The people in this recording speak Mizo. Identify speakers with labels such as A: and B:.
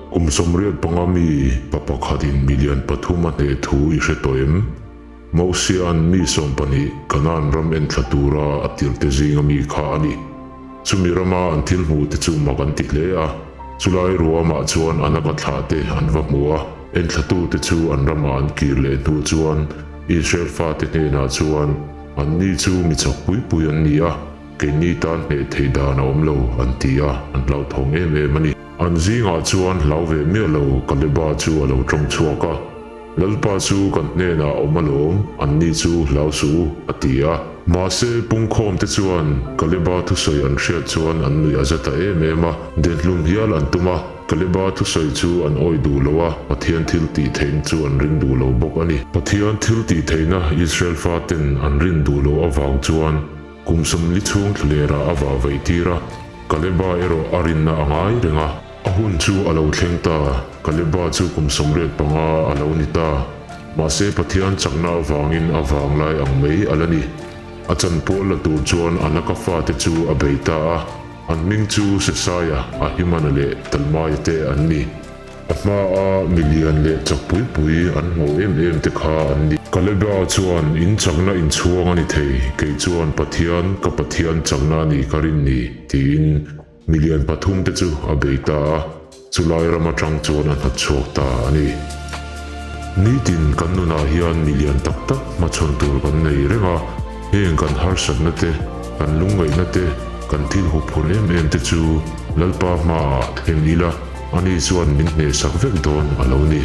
A: Kum 85 mi pa pakhatin milian pathum a hneh thu i hre tawh em? Mosia'n mi 12 Kanaan ram enthla tura a tirhte zinga mi kha a ni. Chumi rama an thil hmuhte chu mak an ti hle a, chulai ruamah chuan a naka thlahte an va hmu a, enthlatute chu an rama an kir leh hnu chuan Israel fate hnenah chuan, Anni chu mi chak pui pui an ni a, keini tan hneh theih dan a awm lo, an ti a, an hlauthawng em em a ni. An zingah chuan hlau ve miah lo Kaleba chu a lo tawng chhuak a. Lalpa chu kan hnenah a awm alawm, anni chu hlau suh u, a ti a. Mahse, pungkhawmte chuan Kaleba thusawi an hriat chuan an nuih a za ta em em a, denhlum hial an tum a. Kaleba thusawi chu an awih duh lo a, Pathian thil tih theihna chu an ring duh lo bawk a ni. Pathian thil tih theihna Israel faten an rin duh loh avang chuan kum 40 chhung thlalerah a vah vaih tir a, Kaleba erawh a rinna a ngai reng a. A hun chu a lo thleng ta, Kaleba chu kum 85 a lo ni ta. Mahse Pathian chakna avangin a vanglai ang mai a la ni. A chanpual la tur chuan a naka fate chu a bei ta a, an hming chu Sesaia, Ahimana leh Talmaia te an ni. A hmaa milian leh chak pui pui an hmuh em em te kha an ni. Kaleba chuan, In chakna inchhuang a ni thei, kei chuan Pathian, ka Pathian chakna a ni ka rin ni, tiin Milian pathum te chu a bei ta a, chulai ram atang chuan a hnawtchhuak ta a ni. Nitin kan nunah hian milian tak tak hmachhawn tur kan nei reng a, heng kan harsatna te, kan lungngaihna te, kan thil huphurh em em te chu Lalpa hmaah thleng ila, ani chuan min hnehsak vek dawn a lo ni.